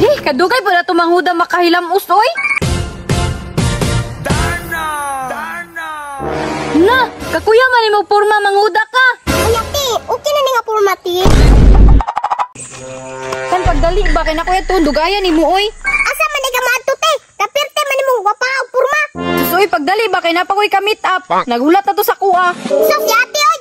Hi, kadugay po na tumanghuda makahilamos, oy. Na, kakuya man imong porma manghuda ka. Unya ti, okay na ni nga porma ti. Kan pagdali ba kay nakuya to dugayan nimo oy. Asa man ka maadto te? Kapirte man imong gwapa og porma. Sus oy, pagdali ba kay napakoy ka meet up. Nagulat na to sa kuha. Sus si ate oy.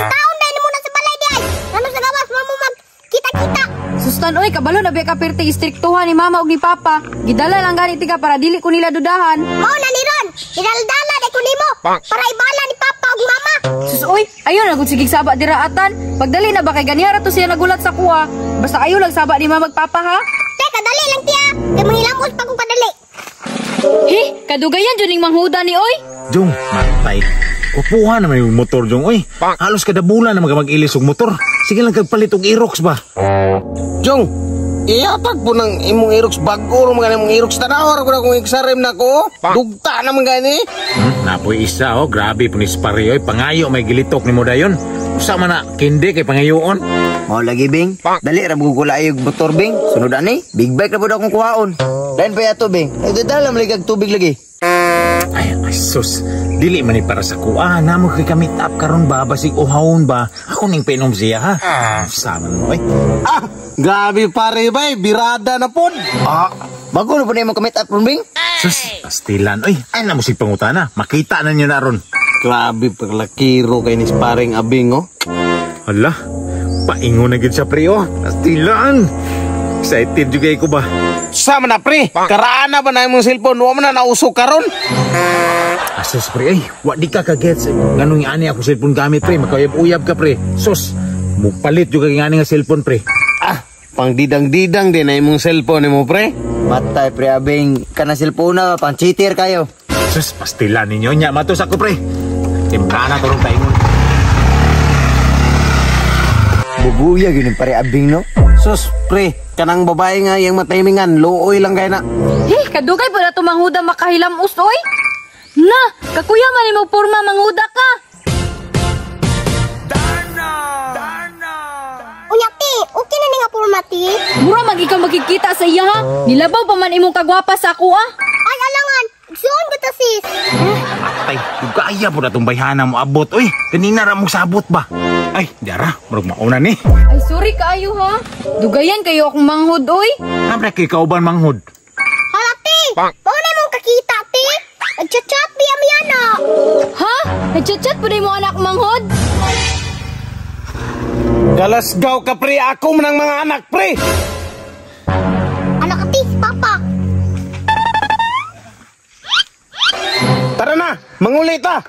Taon dai nimo na sa balay di ay. Ngano sa gawas mo mo mag kita-kita. Sustan oy, kabalo na biya kapirte istriktuhan ni mama og ni papa. Gidala lang gani tika para dili ko nila dudahan. Mao na ni ron. Didaldala dai ko nimo para ibala ni papa ug mama. Sus oy, ayo na gud sige saba dira atan. Pagdali na ba kay ganihara to siya nagulat sa kuha. Basta ayo lang saba ni mama ug papa ha. Teka, dali lang tiya. Kay manghilamos pa kung kadali. Hi, kadugayan jud ning manghuda ni oy. Jong, matay. Kupuha naman yung motor, Jong. Oy, halos kada bulan na mag-ilis og motor. Sige lang kagpalit og Aerox ba? Jong, ihatag po ng imong Aerox bago ro mga imong Aerox tanaw ra ko na kung XRM na ko. Dugta naman gani. Napoy isa oh, grabe po ni Spari oy, pangayo may gilitok nimo dayon. Usa man na kindi kay pangayoon. Mao lagi bing, dali ra mo gula ayog motor bing. Sunod ani, big bike ra pud akong kuhaon. Lain pa yato bing. Nagdadala man lagi tubig lagi. Ay, ay sus, dili man ni para sa kuha. Namo kay ka meet up karon ba, basig uhawon ba? Ako ning painom siya ha. Sama mo oy. Ah, grabe pare bay, birada na pod. Ah, bago na po na imong ka-meet up ron bing. Sus, pastilan oy. Ay na mo sig pangutana. Makita na niyo na ron. Grabe paglakiro kay ni Sparing Abing oh. Hala, paingon na gid siya pre oh. Pastilan. Excited jud kay ko ba? Sama na pre, karaan na ba na imong cellphone? Wa man na nauso karon. Asos pre, ay, wa di ka kagets. Nganong ani ako cellphone gamit pre, makauyab-uyab ka pre. Sus, mupalit jud kay ngani nga cellphone pre. Ah, pangdidang-didang din na imong cellphone nimo pre. Matay pre abing, kana cellphone na pang cheater kayo. Sus, pastilan ninyo nya matos ako pre. Timbrana turong paingon. Bubuya gyud ni pare abing no. Sus, pre, kanang babae nga yang matimingan, luoy lang kay na. Hi, kadugay po na tumanghuda makahilamos oy. Na, kakuya man imong porma manghuda ka. Unya ti, okay na ni nga porma ti. Mura man ikaw makikita sa iya ha. Nilabaw pa man imong kagwapa sa ako ah. Ay alangan, igsuon ko ta sis. Matay, dugaya po na itong bayhana mo abot. Uy, kanina ra mo sabot ba? Ay, dara, murag mauna ni. Ay sorry kaayo ha. Dugayan kayo akong manghod oy. Hamra kay kauban manghod. Hala ti, mao na imong kakita ti. Nagchat-chat biya mi ana. Ha? Nagchat-chat po na imong anak manghod? Galasgaw ka pre, ako man ang mga anak pre. Anak ka ti, si papa. Tara na, manguli ta.